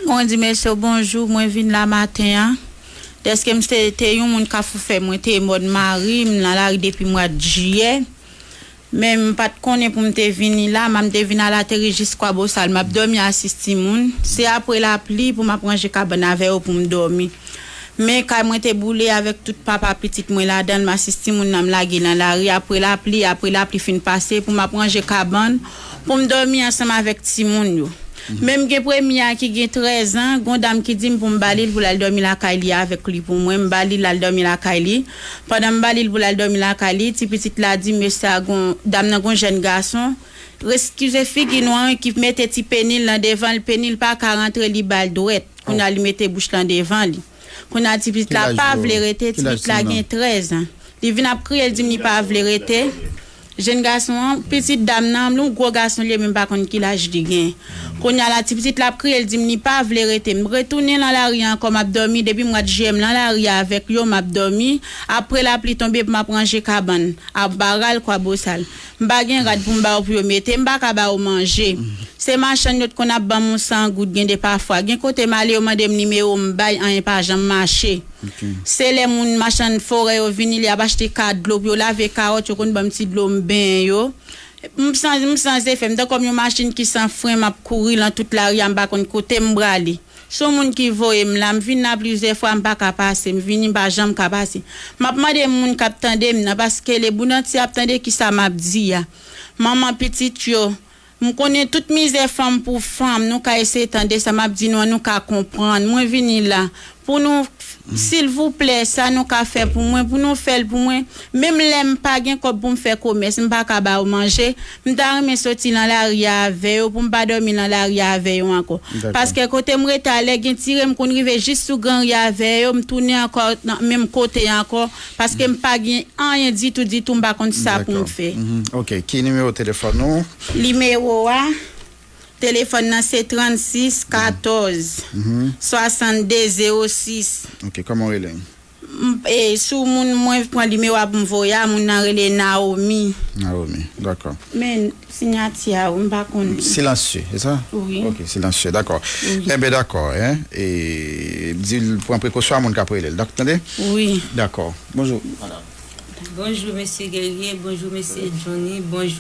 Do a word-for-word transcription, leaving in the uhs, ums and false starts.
Mwen di mesye w bonjou, mwen vin la maten an. Dèske m se te yon moun Kafou Fè, mwen te mòn mari m nan lari depi mwa jiyè. Men m pa t konnen pou m te vini la, m te vin al ateri jis Kwabosal. M ap dòmi asis timoun. Se apre lapli pou m ap ranje kabann avè yo pou m dòmi. Men kay mwen te boule avèk tout papa pitit mwen ladan l, m asis timoun nan m lage nan lari. Apre lapli, apre lapli fin pase, pou m ap ranje kabann, pou m dòmi ansanm avèk timoun yo. Men m gen premye a ki gen trèz an, gon dam ki di m pou m ba li l pou l al dòmi lakay li avèk li pou mwen. M ba li l al dòmi lakay li. Pandan m ba li l pou l al dòmi lakay li, ti pitit la di mesye a gon, dam nan gon jèn gason, eskize figi nou an, ki mete ti peni l nan devan l, peni l pa ka rantre, li ba l dwèt. Kounye a li mete bouch lan devan li. Kounye a ti pitit la pa vle rete, ti pitit la gen trèz an. Li vin ap kriye, l di m li pa vle rete. Jèn gason an, pitit dam nan, yon gwo gason li ye, men m pa konn ki laj li gen. Kounye a la, ti pitit la ap kriye, l di m li pa vle rete. M retounen nan lari ankò, m ap dòmi. Depi mwa jiyè m nan lari avèk yo, m ap dòmi. Apre lapli tonbe, m ap ranje kabann. Ap baral Kwabosal. M pa gen rad pou m ba yo pou yo mete, m pa ka ba yo manje. Se machann yo t konn ap ban m yon san goud gen de pafwa. Gen kote m ale, yo mande m nimewo, m bay, anyen pa janm mache. Se lè moun machann forè yo vini, li ap achte ka dlo pou yo lave kawòt, yo konn ban m ti dlo m benyen yo. M san, m san zefè, m tankou yon machin ki san fren, m ap kouri lan tout lari a, m pa konn kote m prale. Se yon moun ki voye m la, m vin la plizyè fwa, m pa ka pase, m vini, m pa janm ka pase. M ap mande moun k ap tande m nan, paske le bout antye ap tande kisa m ap di a. Manman pitit yo, m konnen tout mizè fanm pou fanm, nou ka eseye tande sa m ap di nou an, nou ka konprann. Mwen vini la pou nou, silvouplè, sa nou ka fè pou mwen, pou nou fè l pou mwen. Menm lè m pa gen kòb pou m fè komès, m pa ka ba yo manje, m ta renmen soti nan lari a avè yo, pou m pa dòmi nan lari a avè yo ankò. Paske kote m rete a, lè gen tire, m konn rive jis sou granri avè yo, m tounen ankò nan menm kote ankò, paske m pa gen anyen ditou, ditou, m pa konn sa pou m fè. Ok, ki nimewo telefòn ou? Nimewo a, telefòn nan se trannsis katòz swasannde zewo sis. Ok, kòman w rele? E sou moun mwen pran nimewo a pou m voye a, moun nan rele Naomi. Naomi, dakò. Men siyati a wi, m pa konn. Silansye, se sa? Wi. Ok, silansye, dakò. Enben dakò, en. E di l pran prekosyon a moun k ap rele l. Dakò, tande? Wi. Dakò. Bonjou. Bonjou mesye Guerrier, bonjou mesye Johnny, bonjou.